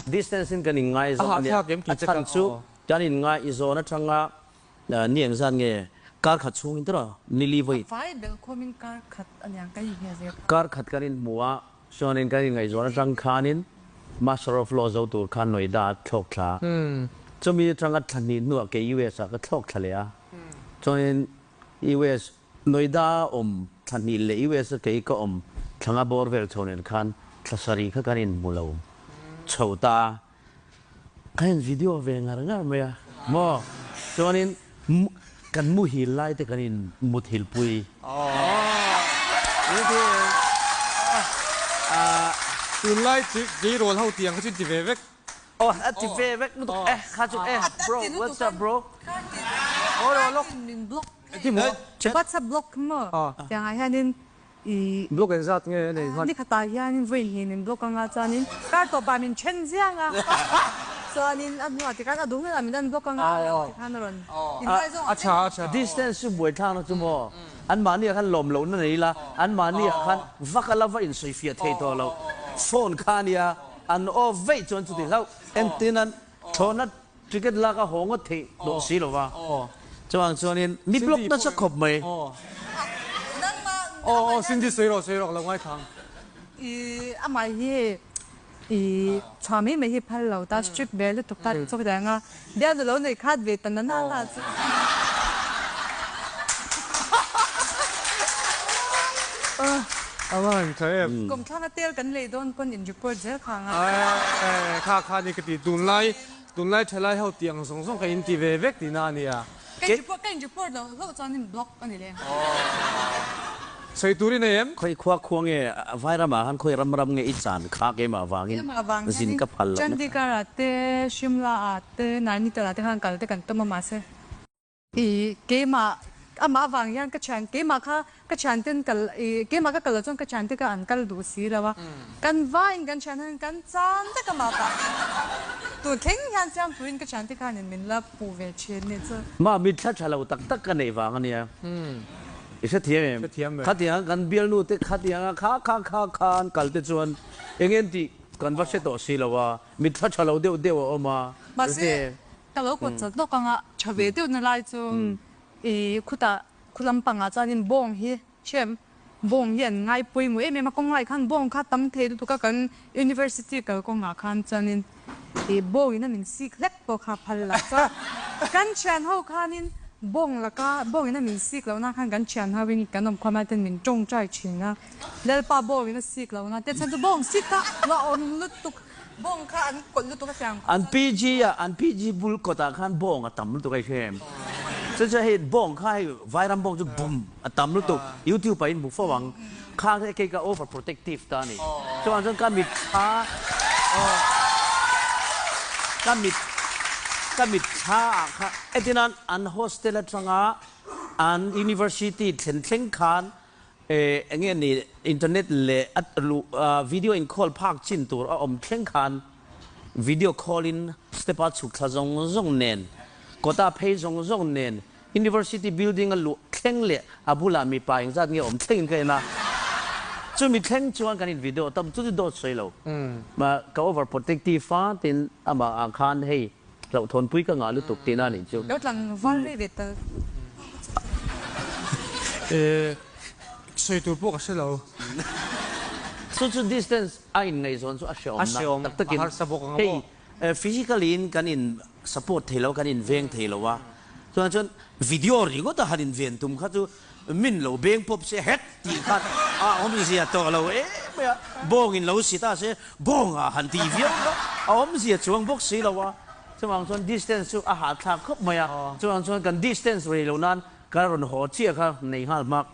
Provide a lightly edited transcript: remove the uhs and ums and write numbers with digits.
Distance in kan in ngai A zawng ania. hahthlak em A ti te chan ka chu aw. kan in ngai i zawn atanga ni engzat nge kar khat chung in tiraw nili voi Vai bel khawmin kar khat aniang kan in hia zel. Kar khat kan in hmu a, chuanin kan in ngaihzawn atang khanin Master of Law zo tur khan Noida a thlawk thla. Chumi atanga thla hnih hnuah kei US ah ka thlawk thla leh a. Chuanin US Noida a awm thla hnih leh US a kei ka awm thla nga bawr vel chho nen khan thla sarih kha kan in hmu lo chho ta a. Ka in video ve ngar ngar mai a maw chuanin kan muhil lai te kan in muthil pui. Tunlai tleirawl ho tiang kha chu in ti ve vek. Aw a ti ve vek lutuk e kha chu e bro what's up bro. WhatsApp block maw tiangah hianin I Block engzat nge a nei hman? Ni khatah hianin vawi hnin block anga chuanin kar tawpah min then ziang a, chuanin a hnuah tikhan a duh hmunah min an block anga tikhan a rawn inhai zawng A tha a tha. Distance chu buaithlakna chu maw anmahniah khan lawm lohna nei ila, anmahniah khan vak a la va insawifiah thei tawh lo. Phone kha a nia, an off veih chuan chuti hlauh entin an thlawhna Ticket lak a haw ngawt theih tawh si lo va, chuvang chuanin mi block nasa khawp mai. Aw aw Cindy sawi rawh sawi rawh ka lo ngaithla ang. I amah hi i chhuah mai mai hi phal lo ta strict ve lutuk ta chawk dang a bialnu lo nei khat ve ta na na la chu. A va han tha em. Kawmthlang a tel kan lei dawn pawn in report zel kha anga. Kha kha ni ka ti tunlai Tunlai thalai ho tih ang zawng zawng ka inti ve vek tihna a nia. Ka in report ka in report loh hlauh chuan in block a ni leng. Sawi tur i nei em? Khawi khua khua nge Vairamah khan khawi ram ram nge i chan kha keimah vangin zin ka phal loh na. Chandigarh ah te, Shimla ah te, Nainital ah te khan kal te kan tum a mahse I keimah amah avang hian ka thian keimah kha ka thian ten kal i keimah ka kal loh chuan ka thian te kha an kal duh si lo a, kan vaiin kan thian hian kan chan vek amah pah tun thleng hian Siampuiin ka thian te khan in min la puh ve thin ni chu. Mah mitthla tha lo tak tak ka neih vang a nia, i hrethiam em? Khatiang kan bialnu te khatianga kha kha kha kha an kal te chuan eng en tih kan va hre tawh si lo a, mitthla tha lo deuh deuh a awm a, Mahse Ka lo kawt chat lawk anga tha ve deuh na lai chu i khutah khu lampangah chuanin bawng hi hrem bawng hi an ngai pawimawh em em a kawng lai khan bawng kha tam thei lutuk a kan university kal kawngah khan chuanin i bawngin a min sik hlek pawh kha phal la chuan kan thian ho khanin bawng laka bawngin a min sik lohna khan kan thian ho in kan awm khawm a ten min tawngtai thin a Lalpa bawngin a sik lohna te chuan chu bawng sik kha la awm lutuk. Bawng kha an kawlh lutuk a fiang. An PG ah an PG bul kawt ah khan bawng a tam lutuk a i hre em? Chu chu hei bawng kha hei vairam bawng chu bum a tam lutuk YouTube ah in hmu fo ang kha kha kei ka over protective ta a ni. Chuvang chuan ka mit thla ka mit ka mit thla ah kha etinan an hostel atanga an university thlen thleng khan Eng nge ni internet leh a luh video in call phak chin tur a awm thleng khan video call in step a chhuk thla zawng zawng nen kawta phei zawng zawng nen university building a luh thleng leh a bulah mipa engzat nge awm thleng in ka en a chumi thleng chuan kan in video tam chu chu dawt sawi lo ka over protective a tin amah ah khan hei Hlauhthawnpui ka ngah lutuk tihna a nih chu. Lo tlangval rei ve tal. Eh, sawi tur pawh ka hre lo. Chu chu distance a inngaihzawn chu a hreawm na tak takin A harsa bawk ang a maw? Hei, physically in kan in support thei lo, kan in veng thei lo a. Chuan chuan video ringawt a han in ven tum kha chu Min lo beng pawp se het tih khan a awmzia tawh lo em mai a, bawngin lo si ta se bawngah han ti viau kha a awmzia chuang bawk si lo a, chuvang chuan distance chu a hahthlak khawp mai a, chuvang chuan kan distance rei lo nan ka rawn haw chiah kha nei nghal hmak.